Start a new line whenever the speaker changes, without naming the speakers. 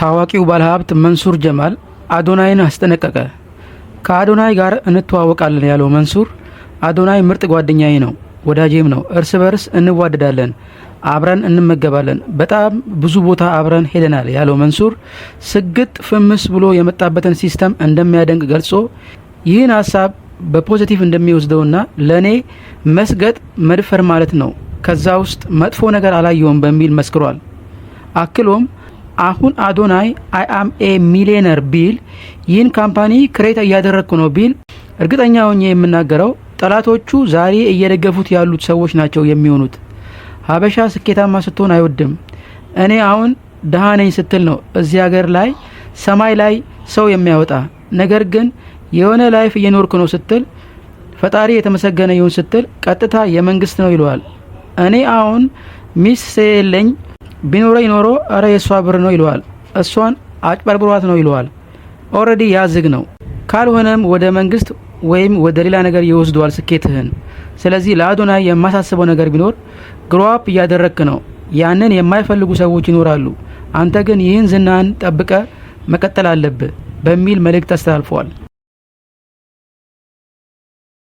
ታዋቂው ባለሀብት መንሱር ጀማል አዶናይን አስጠነቀቀ። ከአዶናይ ጋር እንተዋወቃለን ያለው መንሱር አዶናይ ምርጥ ጓደኛዬ ነው፣ ወዳጄም ነው። እርስ በርስ እንዋደዳለን፣ አብረን እንመገባለን፣ በጣም ብዙ ቦታ አብረን ሄደናል ያለው መንሱር ስግጥ ፍምስ ብሎ የመጣበትን system እንደሚያደንቅ ገልጾ ይህን ሀሳብ በ positive እንደሚወስደውና ለእኔ መስገጥ መድፈር ማለት ነው፣ ከዛ ውስጥ መጥፎ ነገር አላየውም በሚል መስክሯል። አክሎም አሁን አዶናይ "I am a millionaire" ቢል፣ ይህን company create እያደረግኩ ነው ቢል፣ እርግጠኛ ሆኜ የምናገረው ጠላቶቹ ዛሬ እየደገፉት ያሉት ሰዎች ናቸው የሚሆኑት። ሀበሻ ስኬታማ ስትሆን አይወድም። እኔ አሁን ደሃ ነኝ ስትል ነው እዚህ ሀገር ላይ ሰማይ ላይ ሰው የሚያወጣ። ነገር ግን የሆነ life እየኖርኩ ነው ስትል፣ ፈጣሪ የተመሰገነ ይሁን ስትል ቀጥታ የመንግስት ነው ይለዋል። እኔ አሁን ሚስት ስለሌለኝ ቢኖረኝ ኖሮ እረ የእሷ ብር ነው ይለዋል። እሷን አጭበርብሯት ነው ይለዋል። Already ያዝግ ነው። ካልሆነም ወደ መንግስት ወይም ወደ ሌላ ነገር ይወስደዋል ስኬትህን። ስለዚህ ለአዶናይ የማሳስበው ነገር ቢኖር grow up እያደረግክ ነው። ያንን የማይፈልጉ ሰዎች ይኖራሉ። አንተ ግን ይህን ዝናህን ጠብቀህ መቀጠል አለብህ በሚል መልእክት አስተላልፈዋል።